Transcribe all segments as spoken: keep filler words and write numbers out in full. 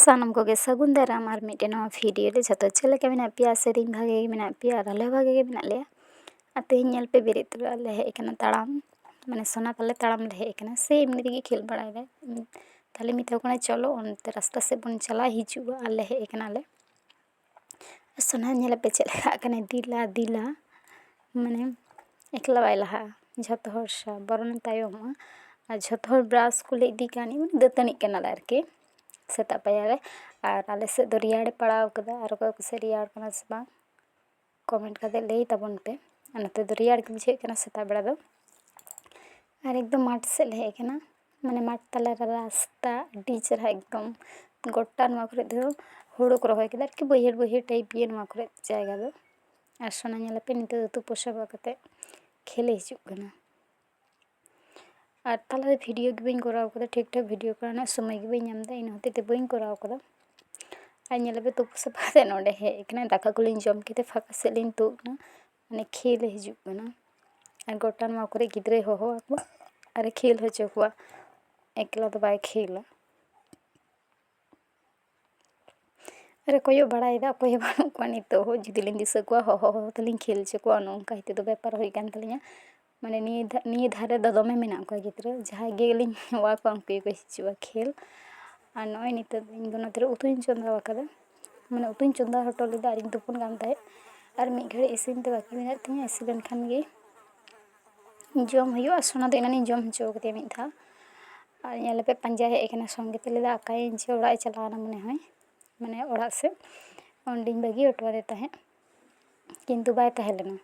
ᱥᱟᱱᱟᱢ ᱠᱚᱜᱮ ᱥᱟᱹᱜᱩᱱ ᱫᱟᱨᱟᱢ ᱟᱨ ᱢᱤᱫᱴᱮᱱ ᱱᱚᱣᱟ ᱵᱷᱤᱰᱤᱭᱳ ᱨᱮ᱾ ᱡᱷᱚᱛᱚ ᱪᱮᱫ ᱞᱮᱠᱟ ᱢᱮᱱᱟᱜ ᱯᱮᱭᱟ? ᱥᱮᱨᱮᱧ ᱵᱷᱟᱜᱮ ᱜᱮ ᱢᱮᱱᱟᱜ ᱯᱮᱭᱟ ᱟᱨ ᱟᱞᱮ ᱦᱚᱸ ᱵᱷᱟᱜᱮ ᱜᱮ ᱢᱮᱱᱟᱜ ᱞᱮᱭᱟ᱾ ᱟᱨ ᱛᱮᱦᱮᱧ ᱧᱮᱞ ᱯᱮ, ᱵᱮᱨᱮᱫ ᱛᱚᱨᱟ ᱞᱮ ᱦᱮᱡ ᱟᱠᱟᱱᱟ ᱛᱟᱲᱟᱢ, ᱢᱟᱱᱮ ᱥᱚᱱᱟ ᱛᱟᱞᱮ ᱛᱟᱲᱟᱢ ᱞᱮ ᱦᱮᱡ ᱟᱠᱟᱱᱟ, ᱥᱮ ᱮᱢᱱᱤ ᱨᱮᱜᱮ ᱠᱷᱮᱞ ᱵᱟᱲᱟᱭ ᱫᱟᱭ᱾ ᱛᱟᱦᱞᱮ ᱢᱮᱛᱟᱣ ᱠᱟᱱᱟ, "ᱪᱚᱞᱚ ᱚᱱᱛᱮ ᱨᱟᱥᱛᱟ ᱥᱮᱫ ᱵᱚᱱ ᱪᱟᱞᱟᱜᱼᱟ, ᱦᱤᱡᱩᱜᱼᱟ", ᱟᱨ ᱞᱮ ᱦᱮᱡ ᱟᱠᱟᱱᱟᱞᱮ᱾ ᱥᱚᱱᱟ ᱧᱮᱞ ᱯᱮ ᱪᱮᱫ ᱞᱮᱠᱟ ᱠᱟᱱᱟᱭ, ᱫᱤᱞᱟ ᱫᱤᱞᱟ, ᱢᱟᱱᱮ ᱮᱠᱞᱟ ᱵᱟᱭ ᱞᱟᱦᱟᱜᱼᱟ, ᱡᱷᱚᱛᱚ ᱦᱚᱲ ᱥᱟᱶ ᱵᱚᱨᱚᱱᱮ ᱛᱟᱭᱚᱢᱚᱜᱼᱟ᱾ ᱟᱨ ᱡᱷᱚᱛᱚ ᱦᱚᱲ ᱵᱨᱟᱥ ᱠᱚᱞᱮ ᱤᱫᱤ ᱠᱟᱣᱱᱤᱡ, ᱢᱟᱱᱮ ᱫᱟᱹᱛᱟᱹᱱᱤᱜ ᱠᱟᱱᱟᱞᱮ ᱟᱨᱠᱤ ᱥᱮᱛᱟᱜ ᱯᱟᱭᱟᱨ ᱨᱮ᱾ ᱟᱨ ᱟᱞᱮ ᱥᱮᱫ ᱫᱚ ᱨᱮᱭᱟᱲᱮ ᱯᱟᱲᱟᱣ ᱠᱟᱫᱟ, ᱟᱨ ᱚᱠᱚᱭ ᱠᱚ ᱥᱮᱫ ᱨᱮᱭᱟᱲ ᱠᱟᱱᱟ ᱥᱮ ᱵᱟᱝ, ᱠᱚᱢᱮᱱᱴ ᱠᱟᱛᱮ ᱞᱟᱹᱭ ᱛᱟᱵᱚᱱ ᱯᱮ᱾ ᱟᱨ ᱱᱚᱛᱮ ᱫᱚ ᱨᱮᱭᱟᱲ ᱜᱮ ᱵᱩᱡᱷᱟᱹᱜ ᱠᱟᱱᱟ ᱥᱮᱛᱟᱜ ᱵᱮᱲᱟ ᱫᱚ᱾ ᱟᱨ ᱮᱠᱫᱚᱢ ᱢᱟᱴᱷ ᱥᱮᱫ ᱞᱮ ᱦᱮᱡ ᱟᱠᱟᱱᱟ, ᱢᱟᱱᱮ ᱢᱟᱴᱷ ᱛᱟᱞᱟ ᱨᱮ ᱨᱟᱥᱛᱟ ᱟᱹᱰᱤ ᱪᱮᱦᱨᱟ ᱮᱠᱫᱚᱢ᱾ ᱜᱚᱴᱟ ᱱᱚᱣᱟ ᱠᱚᱨᱮ ᱫᱚ ᱦᱳᱲᱳ ᱠᱚ ᱨᱚᱦᱚᱭ ᱠᱮᱫᱟ ᱟᱨᱠᱤ, ᱵᱟᱹᱭᱦᱟᱹᱲ ᱵᱟᱹᱭᱦᱟᱹᱲ ᱴᱟᱭᱤᱯ ᱜᱮ ᱱᱚᱣᱟ ᱠᱚᱨᱮ ᱡᱟᱭᱜᱟ ᱫᱚ᱾ ᱟᱨ ᱥᱚᱱᱟ ᱧᱮᱞ ᱟᱯᱮ, ᱱᱤᱛᱚᱜ ᱫᱚ ᱛᱩᱯᱩ ᱥᱟᱯᱷᱟ ᱠᱟᱛᱮ ᱠᱷᱮᱞᱮ ᱦᱤᱡᱩᱜ ᱠᱟᱱᱟ᱾ ᱟᱨ ᱛᱟᱞᱟᱨᱮ ᱵᱷᱤᱰᱤᱭᱳ ᱜᱮ ᱵᱟᱹᱧ ᱠᱚᱨᱟᱣ ᱠᱟᱫᱟ, ᱴᱷᱤᱠ ᱴᱷᱟᱠ ᱵᱷᱤᱰᱤᱭᱳ ᱠᱚᱨᱟᱣ ᱨᱮᱱᱟᱜ ᱥᱚᱢᱚᱭ ᱜᱮ ᱵᱟᱹᱧ ᱧᱟᱢ ᱮᱫᱟ, ᱤᱱᱟᱹ ᱦᱚᱛᱮᱡ ᱛᱮ ᱵᱟᱹᱧ ᱠᱚᱨᱟᱣ ᱠᱟᱫᱟ᱾ ᱟᱨ ᱧᱮᱞ ᱟᱯᱮ, ᱛᱩᱯᱩ ᱥᱟᱯᱷᱟ ᱠᱟᱛᱮ ᱱᱚᱰᱮ ᱦᱮᱡ ᱟᱠᱟᱱᱟ, ᱫᱟᱠᱟ ᱠᱚᱞᱤᱧ ᱡᱚᱢ ᱠᱮᱫᱟ, ᱯᱷᱟᱸᱠᱟ ᱥᱮᱫ ᱞᱤᱧ ᱛᱩᱫ ᱮᱱᱟ, ᱢᱟᱱᱮ ᱠᱷᱮᱞᱮ ᱦᱤᱡᱩᱜ ᱠᱟᱱᱟ᱾ ᱟᱨ ᱜᱚᱴᱟ ᱱᱚᱣᱟ ᱠᱚᱨᱮ ᱜᱤᱫᱽᱨᱟᱹᱭ ᱦᱚᱦᱚ ᱟᱠᱚᱣᱟ ᱟᱨᱮ ᱠᱷᱮᱞ ᱦᱚᱪᱚ ᱠᱚᱣᱟ, ᱮᱠᱞᱟ ᱫᱚ ᱵᱟᱭ ᱠᱷᱮᱞᱟ᱾ ᱟᱨᱮ ᱠᱚᱭᱚᱜ ᱵᱟᱲᱟᱭᱮᱫᱟ, ᱚᱠᱚᱭ ᱦᱚᱸ ᱵᱟᱹᱱᱩᱜ ᱠᱚᱣᱟ ᱱᱤᱛᱚᱜ ᱦᱚᱸ᱾ ᱡᱩᱫᱤ ᱞᱤᱧ ᱫᱤᱥᱟᱹ ᱠᱚᱣᱟ, ᱦᱚᱦᱚ ᱦᱚᱦᱚ ᱛᱮᱞᱤᱧ ᱠᱷᱮᱞ ᱦᱚᱪᱚ ᱠᱚᱣᱟ, ᱚᱱᱮ ᱚᱱᱠᱟ ᱦᱤᱛᱚᱜ ᱫᱚ ᱵᱮᱯᱟᱨ ᱦᱩᱭ ᱠᱟᱱ ᱛᱟᱹᱞᱤᱧᱟ᱾ ᱢᱟᱱᱮ ᱱᱤᱭᱟᱹ ᱫᱷᱟ-, ᱱᱤᱭᱟᱹ ᱫᱷᱟᱨᱮ ᱫᱚ ᱫᱚᱢᱮ ᱢᱮᱱᱟᱜ ᱠᱚᱣᱟ ᱜᱤᱫᱽᱨᱟᱹ, ᱡᱟᱦᱟᱸᱭ ᱜᱮᱞᱤᱧ ᱦᱚᱦᱚ ᱟᱠᱚᱣᱟ ᱩᱱᱠᱩ ᱜᱮᱠᱚ ᱦᱤᱡᱩᱜᱼᱟ ᱠᱷᱮᱞ᱾ ᱟᱨ ᱱᱚᱜᱼᱚᱭ ᱱᱤᱛᱚᱜ ᱤᱧ ᱫᱚ ᱱᱚᱛᱮ ᱨᱮ ᱩᱛᱩᱧ ᱪᱚᱸᱫᱟ ᱟᱠᱟᱫᱟ, ᱢᱟᱱᱮ ᱩᱛᱩᱧ ᱪᱚᱸᱫᱟ ᱦᱚᱴᱚ ᱞᱮᱫᱟ ᱟᱨᱤᱧ ᱛᱩᱯᱩᱱ ᱠᱟᱱ ᱛᱟᱦᱮᱸᱫ᱾ ᱟᱨ ᱢᱤᱫ ᱜᱷᱟᱹᱲᱤᱡ ᱤᱥᱤᱱ ᱛᱮ ᱵᱟᱹᱠᱤ ᱢᱮᱱᱟᱜ ᱛᱤᱧᱟᱹ, ᱤᱥᱤᱱ ᱞᱮᱱᱠᱷᱟᱱ ᱜᱮ ᱡᱚᱢ ᱦᱩᱭᱩᱜᱼᱟ᱾ ᱥᱚᱱᱟ ᱫᱚ ᱮᱱᱟᱱᱤᱧ ᱡᱚᱢ ᱦᱚᱪᱚ ᱠᱟᱫᱮᱭᱟ ᱢᱤᱫ ᱫᱷᱟᱣ᱾ ᱟᱨ ᱧᱮᱞ ᱟᱯᱮ, ᱯᱟᱸᱡᱟ ᱦᱮᱡ ᱟᱠᱟᱱᱟ ᱥᱚᱸᱜᱮ ᱛᱮ, ᱞᱟᱹᱭᱫᱟ ᱚᱠᱟᱭᱮᱱ ᱪᱚ, ᱚᱲᱟᱜ ᱮ ᱪᱟᱞᱟᱣᱱᱟ ᱢᱚᱱᱮ ᱦᱚᱭ, ᱢᱟᱱᱮ ᱚᱲᱟᱜ ᱥᱮᱫ᱾ ᱚᱸᱰᱮᱧ ᱵᱟᱹᱜᱤ ᱦᱚᱴᱚ ᱟᱫᱮ ᱛᱟᱦᱮᱸᱫ, ᱠᱤᱱᱛᱩ ᱵᱟᱭ ᱛᱟᱦᱮᱸ ᱞᱮᱱᱟ᱾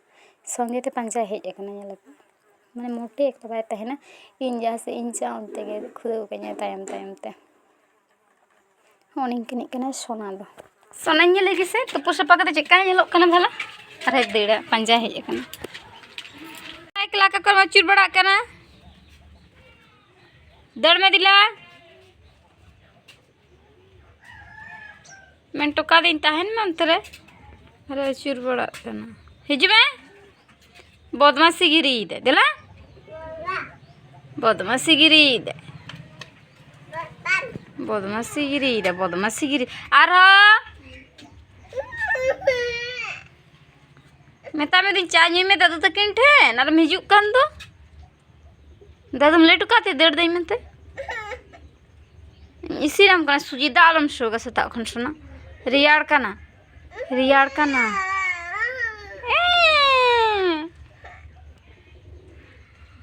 ᱥᱚᱸᱜᱮ ᱛᱮ ᱯᱟᱸᱡᱟ ᱦᱮᱡ ᱟᱠᱟᱱᱟ, ᱧᱮᱞ ᱟᱯᱮ, ᱢᱟᱱᱮ ᱢᱚᱴᱮ ᱮᱠᱴᱟ ᱵᱟᱭ ᱛᱟᱦᱮᱱᱟ᱾ ᱤᱧ ᱡᱟᱦᱟᱸ ᱥᱮᱫ ᱤᱧ ᱪᱟᱞᱟᱜᱼᱟ, ᱚᱱᱛᱮ ᱜᱮ ᱠᱷᱩᱫᱟᱹᱣ ᱠᱟᱹᱧᱟᱭ ᱛᱟᱭᱚᱢ ᱛᱟᱭᱚᱢ ᱛᱮ᱾ ᱦᱚᱸ, ᱱᱤᱝᱠᱟᱹᱱᱤᱡ ᱠᱟᱱᱟᱭ ᱥᱚᱱᱟ ᱫᱚ᱾ ᱥᱚᱱᱟᱧ ᱧᱮᱞ ᱞᱮᱜᱮ ᱥᱮ, ᱛᱩᱯᱩ ᱥᱟᱯᱷᱟ ᱠᱟᱛᱮ ᱪᱮᱫᱠᱟᱭ ᱧᱮᱞᱚᱜ ᱠᱟᱱᱟ ᱵᱷᱟᱞᱟ? ᱟᱨᱮ ᱫᱟᱹᱲᱟ, ᱯᱟᱸᱡᱟ ᱦᱮᱡ ᱟᱠᱟᱱᱟ᱾ ᱮᱠᱞᱟ ᱚᱠᱟ ᱠᱚᱨᱮᱢ ᱟᱹᱪᱩᱨ ᱵᱟᱲᱟᱜ ᱠᱟᱱᱟ? ᱫᱟᱹᱲ ᱢᱮ ᱫᱤᱞᱟ᱾ ᱢᱮᱱ ᱦᱚᱴᱚ ᱠᱟᱹᱫᱟᱹᱧ ᱛᱟᱦᱮᱱ ᱢᱮ ᱚᱱᱛᱮ ᱨᱮ᱾ ᱟᱨᱮ ᱟᱹᱪᱩᱨ ᱵᱟᱲᱟᱜ ᱠᱟᱱᱟ᱾ ᱦᱤᱡᱩᱜ ᱢᱮ᱾ ᱵᱚᱫᱢᱟᱥᱤ ᱜᱤᱨᱤᱭᱮᱫᱟᱭ᱾ ᱫᱮᱞᱟ᱾ ᱵᱚᱫᱢᱟᱥᱤ ᱜᱤᱨᱤᱭᱮᱫᱟᱭ᱾ ᱵᱚᱫᱢᱟᱥᱤ ᱜᱤᱨᱤᱭᱮᱫᱟ, ᱵᱚᱫᱢᱟᱥᱤ ᱜᱤᱨᱤ᱾ ᱟᱨᱦᱚᱸ ᱢᱮᱛᱟ ᱢᱮ ᱫᱩᱧ, ᱪᱟ ᱧᱩᱭ ᱢᱮ ᱫᱟᱫᱩ ᱛᱟᱹᱠᱤᱱ ᱴᱷᱮᱱ, ᱟᱨᱮᱢ ᱦᱤᱡᱩᱜ ᱠᱟᱱ ᱫᱚ᱾ ᱫᱟᱫᱩᱢ ᱞᱮᱴ ᱟᱠᱟᱫ ᱛᱮ ᱫᱟᱹᱲ ᱫᱟᱹᱧ ᱢᱮᱱᱛᱮ᱾ ᱤᱥᱤᱱᱟᱢ ᱠᱟᱱᱟ ᱥᱩᱡᱤ, ᱫᱟᱜ ᱟᱞᱚᱢ ᱥᱚᱜᱟ ᱥᱮᱛᱟᱜ ᱠᱷᱚᱱ ᱥᱚᱱᱟ᱾ ᱨᱮᱭᱟᱲ ᱠᱟᱱᱟ, ᱨᱮᱭᱟᱲ ᱠᱟᱱᱟ᱾ ᱮᱸ᱾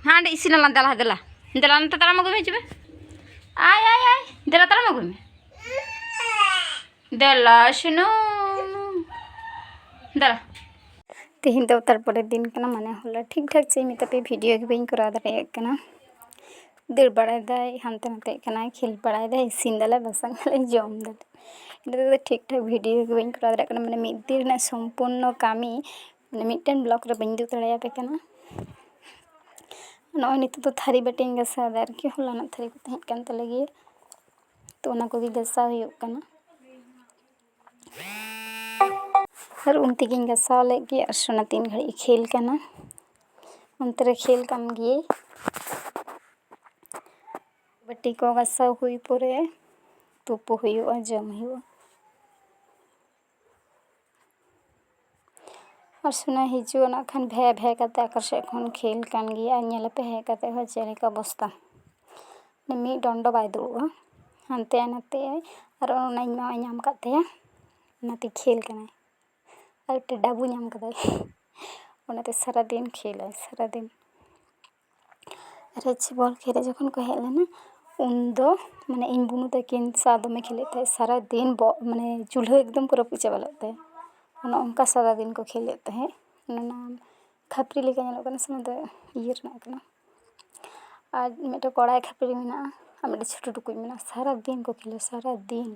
ᱦᱟᱸᱰᱮ ᱤᱥᱤᱱ ᱟᱞᱟᱝ, ᱫᱮᱞᱟ, ᱫᱮᱞᱟ᱾ ᱫᱮᱞᱟ, ᱱᱚᱛᱮ ᱛᱟᱲᱟᱢ ᱟᱹᱜᱩᱭ ᱢᱮ, ᱦᱤᱡᱩᱜ ᱢᱮ᱾ ᱟᱭ, ᱟᱭ, ᱟᱭ᱾ ᱫᱮᱞᱟ, ᱛᱟᱲᱟᱢ ᱟᱹᱜᱩᱭ ᱢᱮ᱾ ᱫᱮᱞᱟ, ᱥᱩᱱᱩᱢ᱾ ᱫᱮᱞᱟ᱾ ᱛᱮᱦᱮᱧ ᱫᱚ ᱛᱟᱨᱯᱚᱨᱮ ᱫᱤᱱ ᱠᱟᱱᱟ, ᱢᱟᱱᱮ ᱦᱚᱞᱟ ᱴᱷᱤᱠ ᱴᱷᱟᱠ ᱪᱮᱫ ᱤᱧ ᱢᱮᱛᱟ ᱯᱮ, ᱵᱷᱤᱰᱤᱭᱳ ᱜᱮ ᱵᱟᱹᱧ ᱠᱚᱨᱟᱣ ᱫᱟᱲᱮᱭᱟᱜ ᱠᱟᱱᱟ᱾ ᱫᱟᱹᱲ ᱵᱟᱲᱟᱭ ᱫᱟᱭ, ᱦᱟᱱᱛᱮ ᱱᱟᱛᱮᱜ ᱠᱟᱱᱟᱭ, ᱠᱷᱮᱞ ᱵᱟᱲᱟᱭ ᱫᱟᱭ, ᱤᱥᱤᱱ ᱫᱟᱞᱮ, ᱵᱟᱥᱟᱝ ᱫᱟᱞᱮ, ᱡᱚᱢ ᱫᱟᱞᱮ᱾ ᱤᱱᱟᱹ ᱛᱮᱫᱚ ᱴᱷᱤᱠ ᱴᱷᱟᱠ ᱵᱷᱤᱰᱤᱭᱳ ᱜᱮ ᱵᱟᱹᱧ ᱠᱚᱨᱟᱣ ᱫᱟᱲᱮᱭᱟᱜ ᱠᱟᱱᱟ, ᱢᱟᱱᱮ ᱢᱤᱫ ᱫᱤᱱ ᱨᱮᱱᱟᱜ ᱥᱚᱢᱯᱩᱨᱱᱚ ᱠᱟᱹᱢᱤ, ᱢᱟᱱᱮ ᱢᱤᱫᱴᱮᱱ ᱵᱞᱚᱜ ᱨᱮ ᱵᱟᱹᱧ ᱩᱫᱩᱜ ᱫᱟᱲᱮᱭᱟᱯᱮ ᱠᱟᱱᱟ᱾ ᱱᱚᱜᱼᱚᱭ ᱱᱤᱛᱚᱜ ᱫᱚ ᱛᱷᱟᱹᱨᱤ ᱵᱟᱹᱴᱤᱧ ᱜᱟᱥᱟᱣ ᱮᱫᱟ ᱟᱨᱠᱤ, ᱦᱚᱞᱟᱱᱟᱜ ᱛᱷᱟᱹᱨᱤ ᱠᱚ ᱛᱟᱦᱮᱸ ᱠᱟᱱ ᱛᱟᱞᱮ ᱜᱮᱭᱟ, ᱛᱚ ᱚᱱᱟ ᱠᱚᱜᱮ ᱜᱟᱥᱟᱣ ᱦᱩᱭᱩᱜ ᱠᱟᱱᱟ᱾ ᱟᱨ ᱩᱱ ᱛᱮᱜᱮᱧ ᱜᱟᱥᱟᱣ ᱞᱮᱫ ᱜᱮ, ᱟᱨ ᱥᱳᱱᱟ ᱛᱤᱱ ᱜᱷᱟᱹᱲᱤᱡ ᱮ ᱠᱷᱮᱞ ᱠᱟᱱᱟ, ᱚᱱᱛᱮ ᱨᱮ ᱠᱷᱮᱞ ᱠᱟᱱ ᱜᱮᱭᱟᱭ᱾ ᱵᱟᱹᱴᱤ ᱠᱚ ᱜᱟᱥᱟᱣ ᱦᱩᱭ ᱯᱚᱨᱮ ᱛᱩᱯᱩ ᱦᱩᱭᱩᱜᱼᱟ, ᱡᱚᱢ ᱦᱩᱭᱩᱜᱼᱟ᱾ ᱟᱨ ᱥᱳᱱᱟ ᱦᱤᱡᱩᱜᱼᱟ ᱱᱟᱜ ᱠᱷᱟᱱ ᱵᱷᱮ ᱵᱷᱮ ᱠᱟᱛᱮ ᱟᱠᱟ ᱥᱮᱫ ᱠᱷᱚᱱ ᱠᱷᱮᱞ ᱠᱟᱱ ᱜᱮᱭᱟ, ᱟᱨ ᱧᱮᱞ ᱟᱯᱮ ᱦᱮᱡ ᱠᱟᱛᱮ ᱦᱚᱸ ᱪᱮᱫ ᱞᱮᱠᱟ ᱚᱵᱚᱥᱛᱟ᱾ ᱢᱤᱫ ᱰᱚᱸᱰᱚ ᱵᱟᱭ ᱫᱩᱲᱩᱵᱼᱟ, ᱦᱟᱱᱛᱮ ᱟᱭ ᱱᱟᱛᱮ ᱟᱭ᱾ ᱟᱨ ᱚᱱᱟ ᱤᱧ ᱢᱟᱢᱟᱭ ᱧᱟᱢ ᱟᱠᱟᱫ ᱛᱟᱭᱟ, ᱚᱱᱟᱛᱮ ᱠᱷᱮᱞ ᱠᱟᱱᱟᱭ᱾ ᱟᱨ ᱢᱤᱫᱴᱮᱱ ᱰᱟᱵᱩ ᱧᱟᱢ ᱠᱟᱫᱟᱭ, ᱚᱱᱟᱛᱮ ᱥᱟᱨᱟᱫᱤᱱ ᱠᱷᱮᱞᱟᱭ, ᱥᱟᱨᱟᱫᱤᱱ᱾ ᱟᱨ ᱦᱮᱪ ᱵᱚᱞ ᱠᱷᱮᱞ ᱨᱮ ᱡᱚᱠᱷᱚᱱ ᱠᱚ ᱦᱮᱡ ᱞᱮᱱᱟ, ᱩᱱᱫᱚ ᱢᱟᱱᱮ ᱤᱧ ᱵᱩᱱᱩ ᱛᱟᱹᱠᱤᱱ ᱥᱟᱶ ᱫᱚᱢᱮ ᱠᱷᱮᱞᱮᱫ ᱛᱟᱦᱮᱸᱫ, ᱥᱟᱨᱟᱫᱤᱱ ᱵᱚ-, ᱢᱟᱱᱮ ᱪᱩᱞᱦᱟᱹ ᱮᱠᱫᱚᱢ ᱠᱚ ᱨᱟᱹᱯᱩᱫ ᱪᱟᱵᱟ ᱞᱮᱫ ᱛᱟᱭᱟ᱾ ᱚᱱᱮ ᱚᱱᱠᱟ ᱥᱟᱨᱟᱫᱤᱱ ᱠᱚ ᱠᱷᱮᱞᱮᱫ ᱛᱟᱦᱮᱸᱫ᱾ ᱚᱱᱟ ᱠᱷᱟᱯᱨᱤ ᱞᱮᱠᱟ ᱧᱮᱞᱚᱜ ᱠᱟᱱᱟ ᱥᱮ, ᱚᱱᱟ ᱫᱚ ᱤᱭᱟᱹ ᱨᱮᱱᱟᱜ ᱠᱟᱱᱟ᱾ ᱟᱨ ᱢᱤᱫᱴᱮᱱ ᱠᱚᱲᱟᱭ ᱠᱷᱟᱯᱨᱤ ᱢᱮᱱᱟᱜᱼᱟ, ᱟᱨ ᱢᱤᱫᱴᱮᱱ ᱪᱷᱳᱴᱳ ᱴᱩᱠᱩᱡ ᱢᱮᱱᱟᱜᱼᱟ, ᱥᱟᱨᱟᱫᱤᱱ ᱠᱚ ᱠᱷᱮᱞᱟ, ᱥᱟᱨᱟᱫᱤᱱ᱾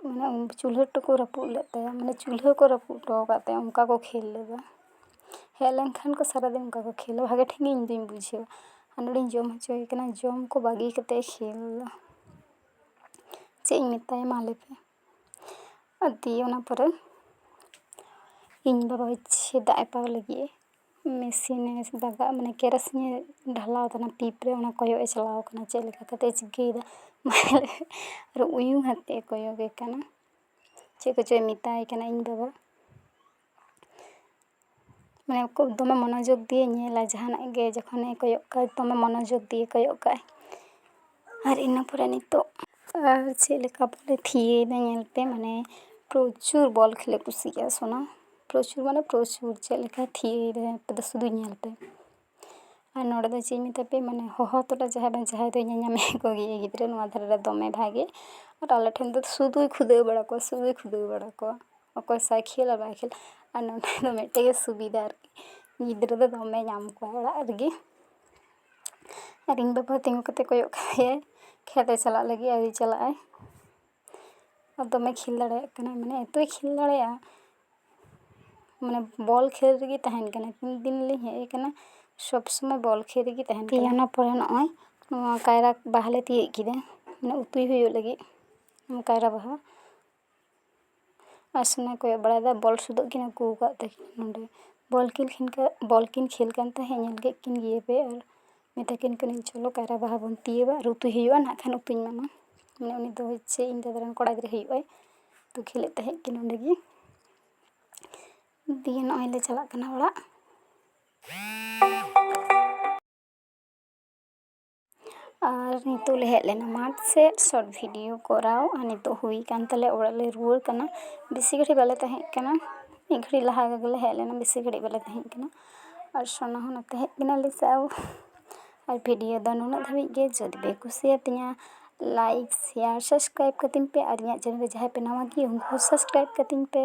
ᱢᱟᱱᱮ ᱩᱱ ᱪᱩᱞᱦᱟᱹ ᱴᱩᱠᱩ ᱨᱟᱹᱯᱩᱫ ᱞᱮᱫ ᱛᱟᱭᱟ, ᱢᱟᱱᱮ ᱪᱩᱞᱦᱟᱹ ᱠᱚ ᱨᱟᱹᱯᱩᱫ ᱦᱚᱴᱚ ᱟᱠᱟᱫ ᱛᱟᱭᱟ, ᱚᱱᱠᱟ ᱠᱚ ᱠᱷᱮᱞ ᱞᱮᱫᱟ᱾ ᱦᱮᱡ ᱞᱮᱱᱠᱷᱟᱱ ᱠᱚ ᱥᱟᱨᱟᱫᱤᱱ ᱚᱱᱠᱟ ᱠᱚ ᱠᱷᱮᱞᱟ, ᱵᱷᱟᱜᱮ ᱴᱷᱤᱠ ᱜᱮ ᱤᱧ ᱫᱩᱧ ᱵᱩᱡᱷᱟᱹᱣᱟ᱾ ᱟᱨ ᱱᱚᱰᱮᱧ ᱡᱚᱢ ᱦᱚᱪᱚᱭᱮ ᱠᱟᱱᱟ, ᱡᱚᱢ ᱠᱚ ᱵᱟᱹᱜᱤ ᱠᱟᱛᱮ ᱠᱷᱮᱞ ᱫᱟ᱾ ᱪᱮᱫ ᱤᱧ ᱢᱮᱛᱟᱭᱟ ᱢᱟ ᱞᱟᱹᱭ ᱯᱮ? ᱟᱨ ᱫᱤᱭᱮ ᱚᱱᱟ ᱯᱚᱨᱮ ᱤᱧ ᱵᱟᱵᱟ ᱦᱚᱪᱪᱷᱮ ᱫᱟᱜ ᱮ ᱯᱟᱣ ᱞᱟᱹᱜᱤᱫ ᱮ ᱢᱮᱥᱤᱱ ᱮ ᱫᱟᱜᱟ, ᱢᱟᱱᱮ ᱠᱮᱨᱟᱥᱤᱱ ᱮ ᱰᱷᱟᱞᱟᱣ ᱫᱟ ᱚᱱᱟ ᱯᱤᱯ ᱨᱮ, ᱚᱱᱟ ᱠᱚᱭᱚᱜ ᱮ ᱪᱟᱞᱟᱣ ᱠᱟᱱᱟ ᱪᱮᱫ ᱞᱮᱠᱟ ᱠᱟᱛᱮ ᱮ ᱪᱤᱠᱟᱹᱭᱮᱫᱟ᱾ ᱟᱨ ᱩᱭᱩᱝ ᱟᱛᱮ ᱠᱚᱭᱚᱜᱮ ᱠᱟᱱᱟ, ᱪᱮᱫ ᱠᱚᱪᱚᱭ ᱢᱮᱛᱟᱭ ᱠᱟᱱᱟ ᱤᱧ ᱵᱟᱵᱟ᱾ ᱢᱟᱱᱮ ᱠᱚ ᱫᱚᱢᱮ ᱢᱚᱱᱳᱡᱳᱜᱽ ᱫᱤᱭᱮ ᱧᱮᱞᱟ ᱡᱟᱦᱟᱱᱟᱜ ᱜᱮ, ᱡᱚᱠᱷᱚᱱᱮ ᱠᱚᱭᱚᱜ ᱠᱟᱜ ᱫᱚᱢᱮ ᱢᱚᱱᱳᱡᱳᱜᱽ ᱫᱤᱭᱮ ᱠᱚᱭᱚᱜ ᱠᱟᱜᱼᱟᱭ᱾ ᱟᱨ ᱤᱱᱟᱹ ᱯᱚᱨᱮ ᱱᱤᱛᱚᱜ ᱟᱨ ᱪᱮᱫ ᱞᱮᱠᱟ ᱵᱚᱞᱮ ᱛᱷᱤᱭᱟᱹᱭᱮᱫᱟ ᱧᱮᱞ ᱯᱮ, ᱢᱟᱱᱮ ᱯᱨᱚᱪᱩᱨ ᱵᱚᱞ ᱠᱷᱮᱞᱮ ᱠᱩᱥᱤᱭᱟᱜᱼᱟ ᱥᱳᱱᱟ, ᱯᱨᱚᱪᱩᱨ ᱢᱟᱱᱮ ᱯᱨᱚᱪᱩᱨ, ᱪᱮᱫ ᱞᱮᱠᱟ ᱛᱷᱤᱭᱟᱹᱭᱮᱫᱟᱭ ᱟᱯᱮ ᱫᱚ ᱥᱩᱫᱷᱩ ᱧᱮᱞ ᱯᱮ᱾ ᱟᱨ ᱱᱚᱰᱮ ᱫᱚ ᱪᱮᱫ ᱤᱧ ᱢᱮᱛᱟ ᱯᱮ, ᱢᱟᱱᱮ ᱦᱚᱦᱚ ᱛᱚᱨᱟ ᱡᱟᱦᱟᱸᱭ ᱵᱟᱝ ᱡᱟᱦᱟᱸᱭ ᱫᱚᱭ ᱧᱮᱧᱟᱢᱮᱫ ᱠᱚᱜᱮᱭᱟ ᱜᱤᱫᱽᱨᱟᱹ ᱱᱚᱣᱟ ᱫᱷᱟᱨᱮ ᱨᱮ ᱫᱚᱢᱮ ᱵᱷᱟᱜᱮ᱾ ᱟᱨ ᱟᱞᱮ ᱴᱷᱮᱱ ᱫᱚ ᱥᱩᱫᱷᱩᱭ ᱠᱷᱩᱫᱟᱹᱣ ᱵᱟᱲᱟ ᱠᱚᱣᱟ, ᱥᱩᱫᱷᱩᱭ ᱠᱷᱩᱫᱟᱹᱣ ᱵᱟᱲᱟ ᱠᱚᱣᱟ, ᱚᱠᱚᱭ ᱥᱟᱭ ᱠᱷᱮᱞᱟ ᱵᱟᱭ ᱠᱷᱮᱞ᱾ ᱟᱨ ᱱᱚᱰᱮ ᱫᱚ ᱢᱤᱫᱴᱮᱡ ᱜᱮ ᱥᱩᱵᱤᱫᱷᱟ ᱟᱨᱠᱤ, ᱜᱤᱫᱽᱨᱟᱹ ᱫᱚ ᱫᱚᱢᱮ ᱧᱟᱢ ᱠᱚᱣᱟ ᱚᱲᱟᱜ ᱨᱮᱜᱮ᱾ ᱟᱨ ᱤᱧ ᱵᱟᱵᱟ ᱛᱤᱸᱜᱩ ᱠᱟᱛᱮ ᱠᱚᱭᱚᱜ ᱠᱟᱫᱮᱭᱟᱭ ᱠᱷᱮᱛ ᱮ ᱪᱟᱞᱟᱜ ᱞᱟᱹᱜᱤᱫ, ᱟᱹᱣᱨᱤ ᱪᱟᱞᱟᱜᱼᱟᱭ᱾ ᱟᱨ ᱫᱚᱢᱮ ᱠᱷᱮᱞ ᱫᱟᱲᱮᱭᱟᱜ ᱠᱟᱱᱟᱭ, ᱢᱟᱱᱮ ᱮᱛᱚᱭ ᱠᱷᱮᱞ ᱫᱟᱲᱮᱭᱟᱜᱼᱟ, ᱢᱟᱱᱮ ᱵᱚᱞ ᱠᱷᱮᱞ ᱨᱮᱜᱮ ᱛᱟᱦᱮᱱ ᱠᱟᱱᱟᱭ᱾ ᱛᱤᱱ ᱫᱤᱱ ᱞᱤᱧ ᱦᱮᱡ ᱟᱠᱟᱱᱟ, ᱥᱚᱵᱽ ᱥᱚᱢᱚᱭ ᱵᱚᱞ ᱠᱷᱮᱞ ᱨᱮᱜᱮ ᱛᱟᱦᱮᱱ ᱠᱟᱱᱟᱭ᱾ ᱚᱱᱟ ᱯᱚᱨᱮ ᱱᱚᱜᱼᱚᱭ ᱱᱚᱣᱟ ᱠᱟᱭᱨᱟ ᱵᱟᱦᱟ ᱞᱮ ᱛᱤᱭᱳᱜ ᱠᱮᱫᱟ, ᱢᱟᱱᱮ ᱩᱛᱩᱭ ᱦᱩᱭᱩᱜ ᱞᱟᱹᱜᱤᱫ ᱠᱟᱭᱨᱟ ᱵᱟᱦᱟ᱾ ᱟᱨ ᱥᱳᱱᱟᱭ ᱠᱚᱭᱚᱜ ᱵᱟᱲᱟᱭᱮᱫᱟ, ᱵᱚᱞ ᱥᱩᱫᱷᱟᱹᱜ ᱠᱤᱱ ᱟᱹᱜᱩ ᱟᱠᱟᱫ ᱛᱟᱹᱠᱤᱱᱟ ᱱᱚᱰᱮ᱾ ᱵᱚᱞ ᱠᱤᱱ ᱠᱷᱮᱞ ᱠᱟ-, ᱵᱚᱞ ᱠᱤᱱ ᱠᱷᱮᱞ ᱠᱟᱱ ᱛᱟᱦᱮᱸᱫ, ᱧᱮᱞ ᱠᱮᱫ ᱠᱤᱱ ᱜᱮᱭᱟ ᱯᱮ᱾ ᱟᱨ ᱢᱮᱛᱟ ᱠᱤᱱ ᱠᱟᱹᱱᱟᱹᱧ, "ᱪᱚᱞᱚ ᱠᱟᱭᱨᱟ ᱵᱟᱦᱟ ᱵᱚᱱ ᱛᱤᱭᱟᱹᱵᱟ ᱟᱨ ᱩᱛᱩᱭ ᱦᱩᱭᱩᱜᱼᱟ, ᱱᱟᱜ ᱠᱷᱟᱱ ᱩᱛᱩᱧ ᱮᱢᱟᱢᱟ᱾" ᱢᱟᱱᱮ ᱩᱱᱤ ᱫᱚ ᱦᱚᱪᱪᱷᱮ ᱤᱧ ᱫᱟᱫᱟ ᱨᱮᱱ ᱠᱚᱲᱟ ᱜᱤᱫᱽᱨᱟᱹ ᱦᱩᱭᱩᱜᱼᱟᱭ, ᱛᱚ ᱠᱷᱮᱞᱮᱫ ᱛᱟᱦᱮᱸᱫ ᱠᱤᱱ ᱚᱸᱰᱮ ᱜᱮ᱾ ᱫᱤᱭᱮ ᱱᱚᱜᱼᱚᱭ ᱞᱮ ᱪᱟᱞᱟᱜ ᱠᱟᱱᱟ ᱚᱲᱟᱜ᱾ ᱟᱨ ᱱᱤᱛᱚᱜ ᱞᱮ ᱦᱮᱡ ᱞᱮᱱᱟ ᱢᱟᱴᱷ ᱥᱮᱫ ᱥᱚᱨᱴ ᱵᱷᱤᱰᱤᱭᱳ ᱠᱚᱨᱟᱣ, ᱟᱨ ᱱᱤᱛᱚᱜ ᱦᱩᱭ ᱠᱟᱱ ᱛᱟᱞᱮᱭᱟ, ᱚᱲᱟᱜ ᱞᱮ ᱨᱩᱣᱟᱹᱲ ᱠᱟᱱᱟ᱾ ᱵᱮᱥᱤ ᱜᱷᱟᱹᱲᱤᱡ ᱵᱟᱞᱮ ᱛᱟᱦᱮᱸ ᱠᱟᱱᱟ, ᱢᱤᱫ ᱜᱷᱟᱹᱲᱤᱡ ᱞᱟᱦᱟ ᱜᱮᱞᱮ ᱦᱮᱡ ᱞᱮᱱᱟ, ᱵᱮᱥᱤ ᱜᱷᱟᱹᱲᱤᱡ ᱵᱟᱞᱮ ᱛᱟᱦᱮᱸ ᱠᱟᱱᱟ᱾ ᱟᱨ ᱥᱳᱱᱟ ᱦᱚᱸ ᱱᱚᱛᱮ ᱦᱮᱡ ᱠᱟᱱᱟᱞᱮ ᱥᱟᱶ᱾ ᱟᱨ ᱵᱷᱤᱰᱤᱭᱳ ᱫᱚ ᱱᱩᱱᱟᱹᱜ ᱫᱷᱟᱹᱵᱤᱡ ᱜᱮ᱾ ᱡᱩᱫᱤ ᱯᱮ ᱠᱩᱥᱤᱭᱟᱛᱤᱧᱟ, ᱞᱟᱭᱤᱠ, ᱥᱮᱭᱟᱨ, ᱥᱟᱵᱥᱠᱨᱟᱭᱤᱵᱽ ᱠᱟᱹᱛᱤᱧ ᱯᱮ᱾ ᱟᱨ ᱤᱧᱟᱹᱜ ᱪᱮᱱᱮᱞ ᱨᱮ ᱡᱟᱦᱟᱸᱭ ᱯᱮ ᱱᱟᱣᱟ ᱜᱮᱭᱟ, ᱩᱱᱠᱩ ᱦᱚᱸ ᱥᱟᱵᱥᱠᱨᱟᱭᱤᱵᱽ ᱠᱟᱹᱛᱤᱧ ᱯᱮ᱾